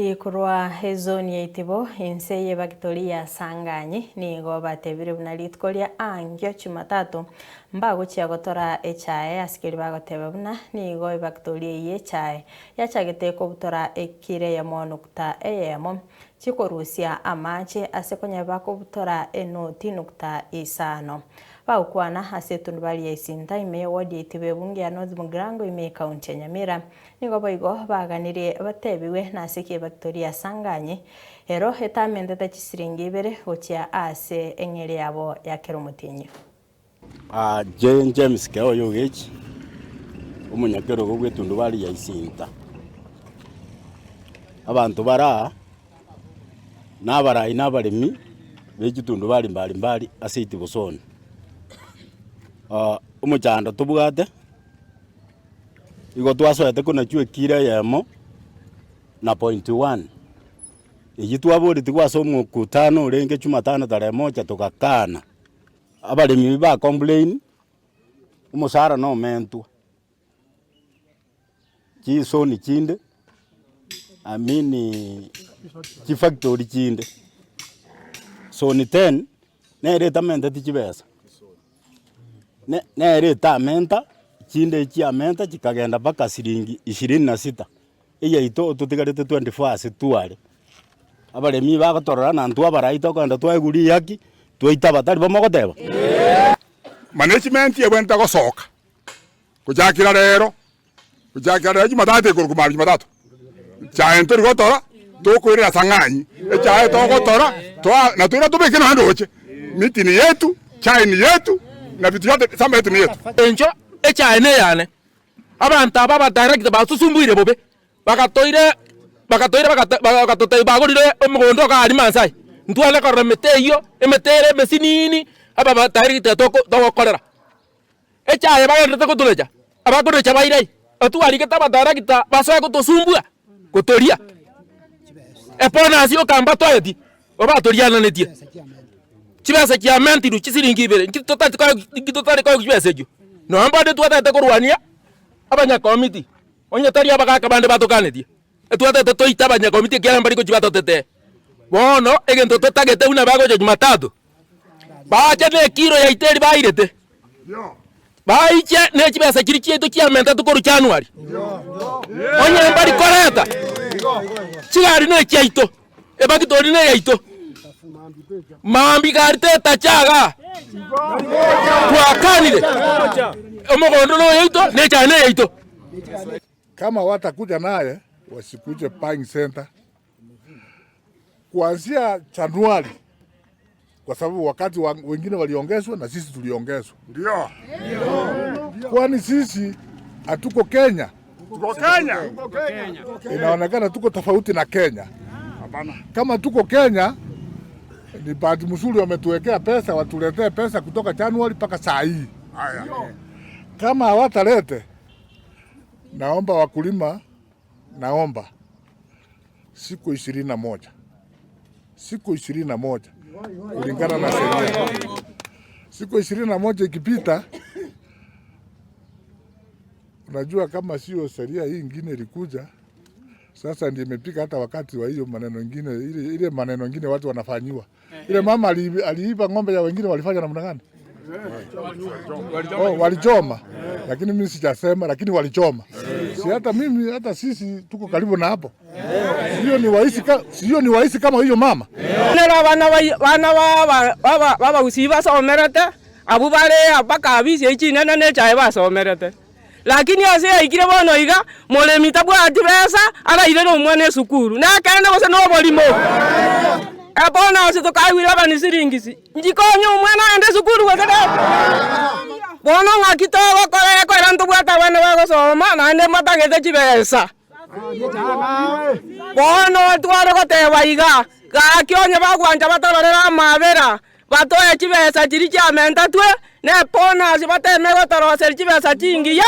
Abanyakemiti korwa ezoni ya Itibo, inse y'ebagitori ya Sanganyi, nigo batebire buna rituko ria aangio Jumatatu mbagochia gotora echae ase keria bagoteba buna nigo ebagitori eyio y'echae yachagete kobutora ekiro eyemo nukta eyemo chikorusia amache ase konya bakobutora enoti nukta isano. Bagokwana ase etundubari ya Isinta ime y'ewodi ya Itibo ebunge ya North Mugirango ime y'ekaunti ya Nyamira, Nigo boigo baganirie batebigwe nase ki ebaktori ya Sanganyi ero etamentete chisiringi ibere gochia ase eng'eria yabo ya kera omotienyi. Inche James Keoyo Ogechi, omonyakerogo bw'etundubari ya Isinta. Abanto bare aa, na abarai na abaremi be chitundubari mbari mbari ase Itibosoni. Omochando tobwate. Igo twasoete konachwa ekiro eyemo na point one, eyio twaboretigwe ase omokutano orenge jumatano tarehe moja togakana, abaremi ba complain, omosara nomentwe, chisoni chinde, I mean chifactory chinde, zone ten, nere etamenteti chibesa. Nere etamenta, chinde chiamenta chikagenda mpaka siringi ishirini na sita, eyaito totigarete 24 ase tware. Abaremi bagotorora na intwe abarai tokogenda twaegwa riaki, twaitaba tari bo mogoteba? Management ebwenerete gosoka gochakera rero, gochakera rero jumatatu ekorokwa mambia jumatatu, echae ntori gotora, tokoirera ase ang'anyi, echae togotora toa na toira tobeke naende roche, miti ni yetu, chai ni yetu, na vitu vyote shamba yetu ni yetu. Encho echae neyane, abanto aba abadirector basusumbuire bobe, Bagatoira, bagatoira bagate bagatotebia bagorire omogondo iga aria Maasai, ntware korora emete eyio, emete ere emesinini, aba bataerigete toko togokorera. Echaye bagenderete kotorecha, abakorecha baire aye, otwarigete abadarakita basoe gotosumbua, gotoria. Ebonus yoka mbatoeti, obatoriananetie. Chibesa chiamentirwe chisiringi ibere, nki totari koegwa nki totari koegwa chibesa echio. Nonya mbande twatagete korwania abanyakomiti. Onye tari abagaaka bande batokanetie, etwatete toite abanyakomiti ekiagera mbari gochia batotetee. Bono egento totagete buna bagocha Jumatatu, bache ne ekiro yaito eria bairete, baiche ne chibesa chiria chiaito chiamentetwe korwa January. Onye mbari koreta, chigari ne chiaito, ebagitori ne eyaito, mambia gari tetacha igaa, twakanire, omogondo noyoito, na echaye neyaito. Kama watakuja naye wasikuje buying center kuanzia Januari, kwa sababu wakati wa, wengine waliongezwa na sisi tuliongezwa. Ndio. Kwani sisi hatuko Kenya? Tuko Kenya. Inaonekana tuko tofauti na Kenya. Hapana. Kama tuko Kenya ni bahati mzuri wametuwekea pesa, watuletee pesa kutoka Januari mpaka saa hii. Haya. Kama hawatalete, naomba wakulima, naomba siku 21 siku 21 kulingana na sheria. Siku 21 ikipita, unajua kama sio sheria hii ingine ilikuja sasa ndiyo imepika hata wakati wa hiyo maneno ingine ile, ile maneno ingine watu wanafanyiwa. Ile mama aliiba ng'ombe ya wengine walifanya namna gani? Oh, walichoma. Lakini mimi sijasema, lakini walichoma. Si hata mimi hata sisi tuko karibu na hapo. Sio ni wahisi sio ni wahisi kama hiyo mama. Nere abana bai bana ba ba b'abagusii basomerete, abwo bare mpaka afisi echio chinene na echaye basomerete. Lakini ase yaikire bono iga, moremi tabwati besa arairere omwana esukuru, nekeene gose noborimo? Bono ase tokaigwire abani siringisi, nchikonye omwana agende esukuru gose gaki? Bono ng'aki togokora ekero ntobwate abana bagosoma naende mbatagete chibesa? Bono tware goteba iga, gaki onye bagwancha batororere amabera, Batoe chibesa chiria chiamentetwe, ne bonus bateme gotoroseria chibesa chingiya.